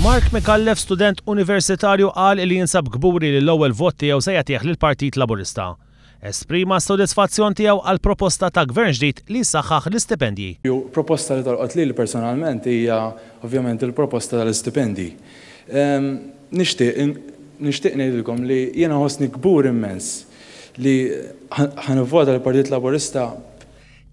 Mark Micallef, student universitarju qal li jinsab kburi li l-ewwel vot tiegħu se jagħtih lill-Partit Laburista. Esprima s-sodisfazzjon tiegħu għall-proposta ta' Gvern ġdid li jsaħħaħ l-istipendji. Proposta li tolqot lili personalment hija ovvjament il-proposta tal-istipendji. Nixtieq nixtieq ngħidilkom li jiena nħossni kbur immens li ħa nivvota lill-Partit Laburista.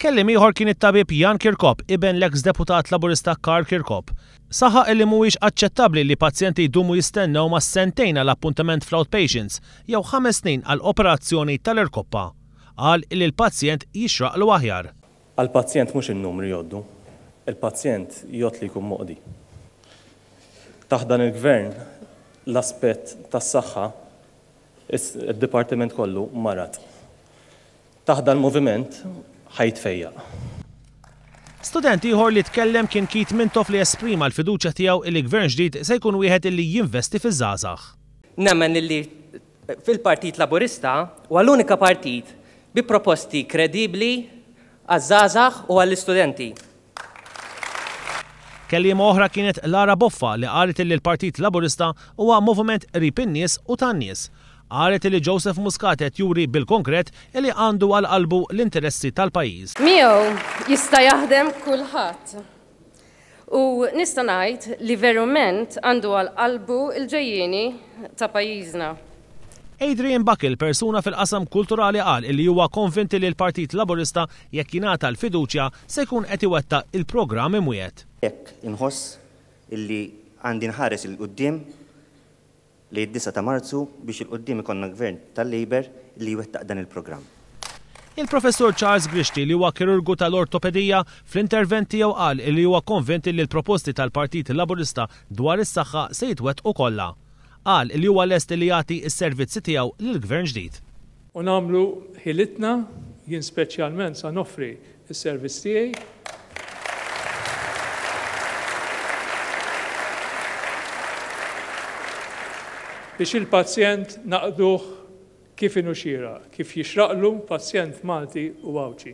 Kelliem ieħor kien it-tabib Jan Kirkop, iben l-eks deputat Laburista Karl Kirkop. Saħaq illi mhuwiex aċċettabbli li pazjenti jdumu jistennew mas-sentejn għal appuntament fl-outpatients jew ħames snin għal operazzjoni tal-irkoppa. Qal illi l-pazjent jixraqlu aħjar. Għall-pazjent mhux in-numri jgħoddu. Il-pazjent jgħodd li jkun moqdi. Taħt dan il-Gvern l-aspett tas-saħħa, id-dipartiment kollu marad. Taħt dal-moviment ħa jitfejjaq. Student ieħor li tkellem kien Keith Mintoff li esprima l-fiduċja tiegħu illi Gvern ġdid se jkun wieħed illi jinvesti fiż-żgħażagħ. Nemmen illi fil-Partit Laburista huwa l-unika partit bi proposti kredibbli għaż-żgħażagħ u għall-istudenti. Kelliema oħra kienet Lara Boffa li qalet illi l-Partit Laburista huwa moviment qrib in-nies u tan-nies. Qalet illi Joseph Muscat qed juri bil-konkret illi għandu għal qalbu l-interessi tal-pajjiż. Miegħu jista' jaħdem kulħadd. U nista' ngħid li verument għandu għal qalbu l-ġejjieni ta' pajjiżna. Adrian Buckle, persuna fil-qasam kulturali qal illi huwa konvint illi l-Partit Laburista jekk jingħata l-fiduċja se jkun qed iwettaq il-programm imwiegħed. Hekk inħoss illi għandi nħares 'il quddiem lejn id-disgħa ta' Marzu biex 'il quddiem ikollna Gvern tal-Labour illi jwettaq dan il-programm. Il-Professur Charles Grixti li huwa kirurgu tal-ortopedija, fl-intervent tiegħu qal illi huwa konvint illi l-proposti tal-Partit Laburista dwar is-saħħa se jitwettqu kollha. Qal li huwa lest li jagħti s-servizzi tiegħu lill-Gvern ġdid. U nagħmlu ħilitna, jien speċjalment sa noffri s-servizz tiegħi. Biex il-pazjent naqduh kif inhu xieraq, kif jixraqlu pazjent Malti u Għawdxi.